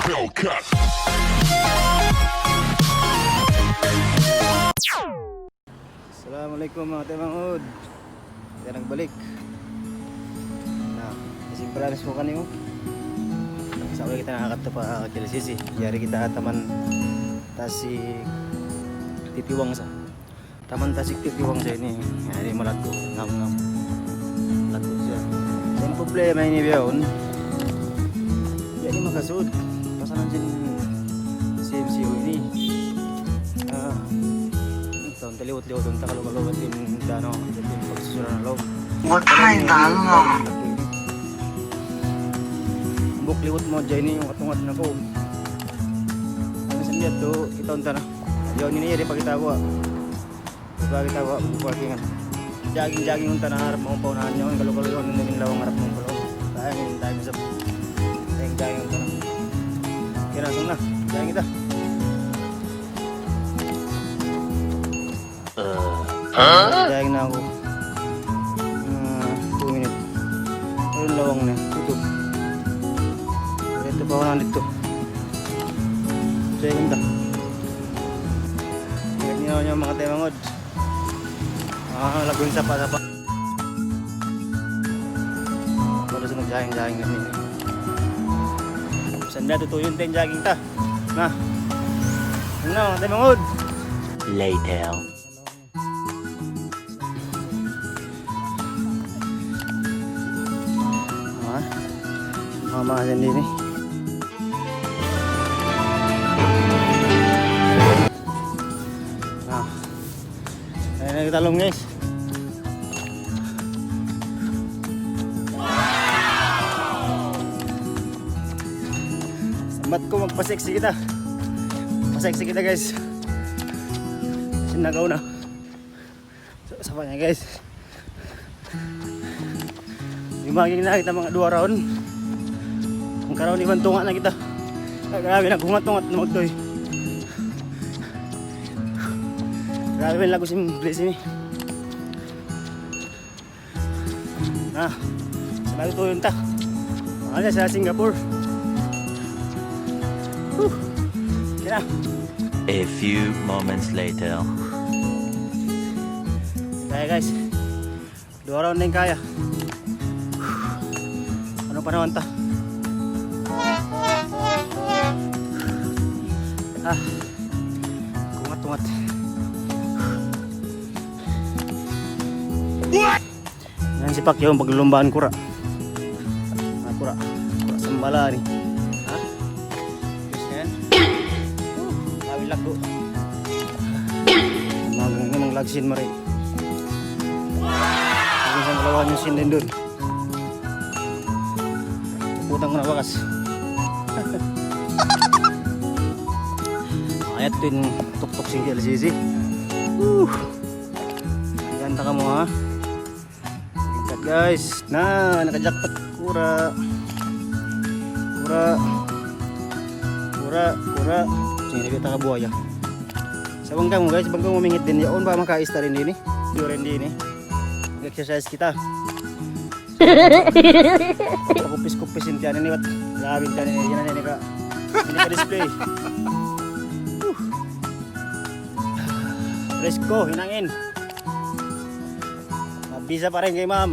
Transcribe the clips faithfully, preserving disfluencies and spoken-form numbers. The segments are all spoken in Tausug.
Hellcat. Assalamualaikum, manga taymanghud. Kita nagbalik. Na, kasi pala ko kaniyu. Sa' kita nakakadtu pa K L C C. Yari kita ha taman Tasik Titiwang sa. Taman Tasik Titiwang sa ini. Yari malaggu', ngam-ngam. Malaggu' siya. Sa' in problema ini bihaun, di' ini makasud. Pasalan sin C M C O ini. Ah, ikaw, taliwat-liwat, unta kalu-kalu, batin dano, batin pagsusuran na lawm. What kind of law? Buk liwat mu dyan ini, yung atungat na ko. Ang sabihan to, kita unta na. Yaun ini, yari pa kita buwa. Di' pa kita buwa, buwa kingan. Jogging-jogging unta na harap mu pa unahan yaun, kalu-kalu yaun, nandun in lawang harap mu pa lawang. Tayo, tayo, tayo, tayo, jogging unta na. Kaya na, sung na, jogging kita. Huh? Jogging na aku. Ah, two minutes. Ayun, lawang na. Tutup. Ito pa ako nandito. Jogging ta. Ingat niyo yung mga taymanghud. Ah, lagun sa pa, sa pa. Pwede sa nag-jogging-jogging na nila. Saan na tutuyun tayo jogging ta? Na. Ano, taymanghud? Later. Ah, mama yan din eh. Ah. Ayan na kita, lawm, guys. Sambat ku magpa-sexy kita. Pa-sexy kita, guys. Sinagaw na. So, sa pa niya, guys. Limaging na kita mga duwa round. Ang karaw ni Bantunga na kita. Ah, grabe, naghungat-hungat na magtoy. Grabe, lagu sin place ini. Na, sa lagu tuyun ta. Ano sa Singapore? Whew. Kaya. A few moments later. Kaya, guys. Duwa round na in kaya. Ano pa naman ta? Ah. Tungat-tungat. Yan si Pacquiao, paglulumbaan kura. Ah, kura. Kura sambala ni. Ha? Yes, yan. Awil lagu. Mag-, mag-lagsin mari. Minsan kalawan yung sin din dun. Putang ko na bakas. Ayat din tuktok sin K L C C. Uh. Ganda ka mo, ha? Jackpot, guys. Na, naka-jackpot. Kura. Kura. Kura, kura. Sini kita ka buhaya. Sa' bang kamu, guys, bang kamu mingit din, yaun ba maka-istar ini, ni? Pure ini, ni. Mag-exercise kita. Kupis-kupis in tiyan ini, bat. Grabe in tiyan ini, yan ini ka. Ini ka display. Uh. Presko, hinangin. Mabisa pa rin kay ma'am.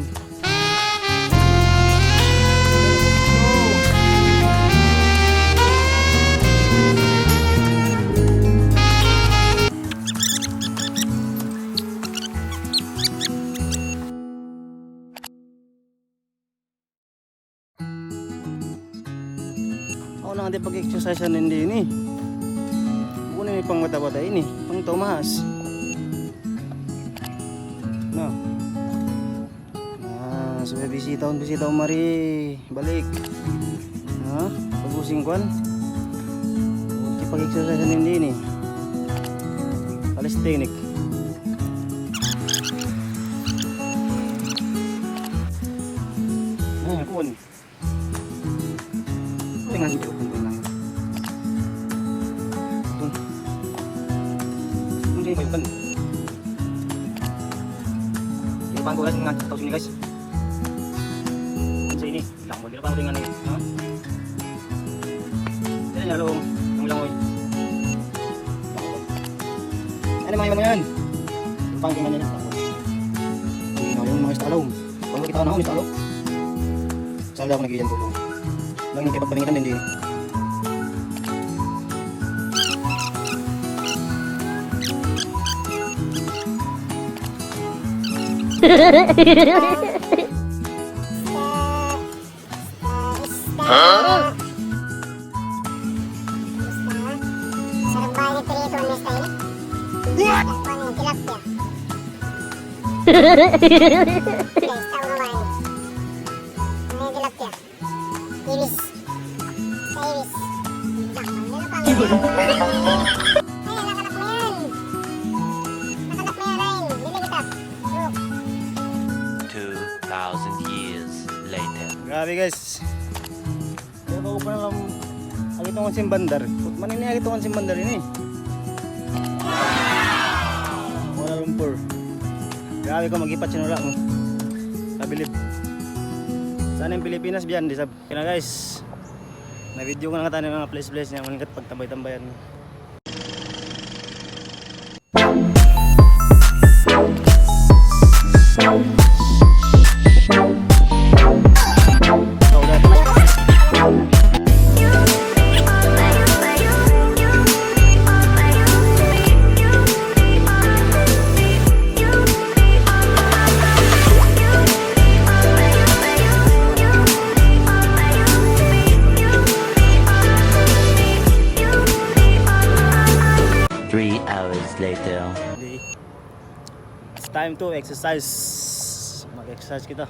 Ako na nga di pag-exercise na hindi ini. Ako na may pang bata-bata ini. Pang tumaas. No. Ah, so bisita on, bisita on mari. Balik. Ha? Pag-using kwan. Okay, pag-exercise na hindi ini. Calisthenic. Ah, kuwan. Ito nga, hindi ko kung lang. Ito. Hindi ko yung. Hindi pa ang oras nga, tapos ni guys. Sa ini, lang mo, hindi pa ang ringan eh. Ha? Dali, Talong, ang langoy. Ano mga, mga yan? Pangkiman nila. Hindi na yung mga istalong. Pag kita na ako, istalong. Saan ako nag-iyan tulong? Lang yung kipagpamingitan din, di. Isda. Huh? Isda. Sarap ba yung pirito ng isda yun? What? Ano, tilapia. Guys, tawag mo ba yun? Ano yung tilapia? Iris. Sa iris. Dakman nila pa. Ay, nakanak na yan. Nakanak na yan, Ryan. Dili kita. Look. Two thousand years later. Grabe, guys. Kaya ba ko na lang agitungan sin bandar. Put man ini agitungan sin bandar ini. Kuala Lumpur. Grabe ka mag-ipat sinula mo. Kabilib. Sana yung Pilipinas biyan, di sab. Okay na, guys. Na-video ko na nga tayo ng mga place-place niya. Maningkat pagtambay-tambayan. Three hours later. It's time to exercise. Mag-exercise kita.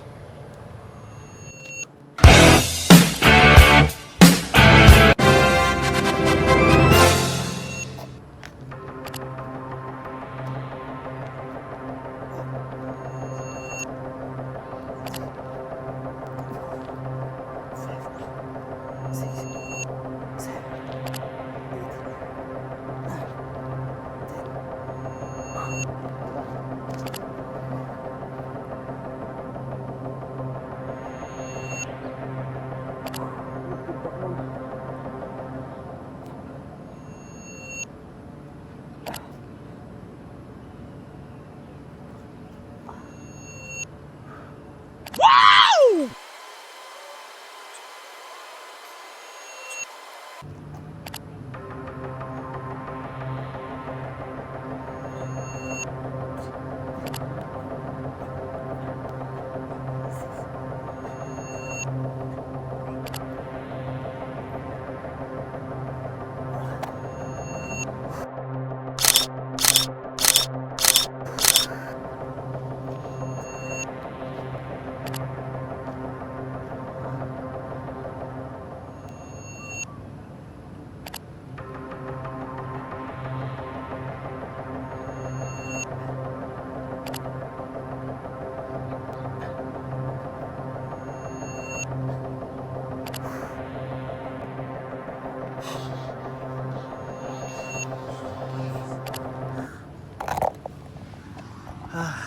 Ah.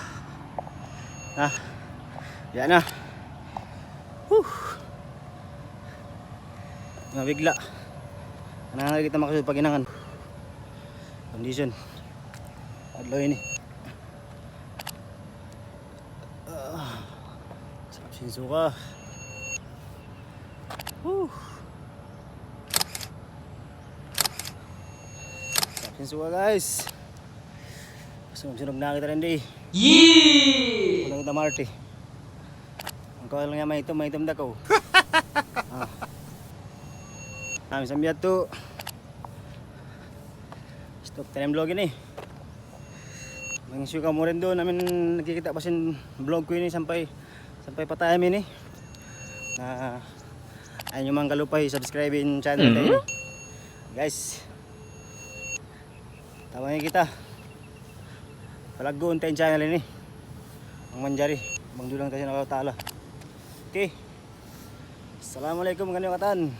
Ah. Yan na. Whew. Mabigla. Kanang kita makasud paghinangan. Condition. Adlaw ini. Ah. Sarap sin suka. Whew. Sarap sin suka, guys. Sunog-sunog na kita rin di. Yee! Wala kita Marte. Ang kawal niya maitom, maitom da ko. Ah. Kami sa Miyato. Stop time vlog ini. Mangisuy kamu rin duun, amin nakikita pa sin vlog ku ini sampay, sampay patay amin ini. Na, ayaw niyu man kalupahi subscribe in channel ini. Guys, tabangi kita. Palagguun ta in channel ini. Bang manjari, bang dulang ta sin Allah Ta'ala. Okay. Assalamualaikum kaniyu katan.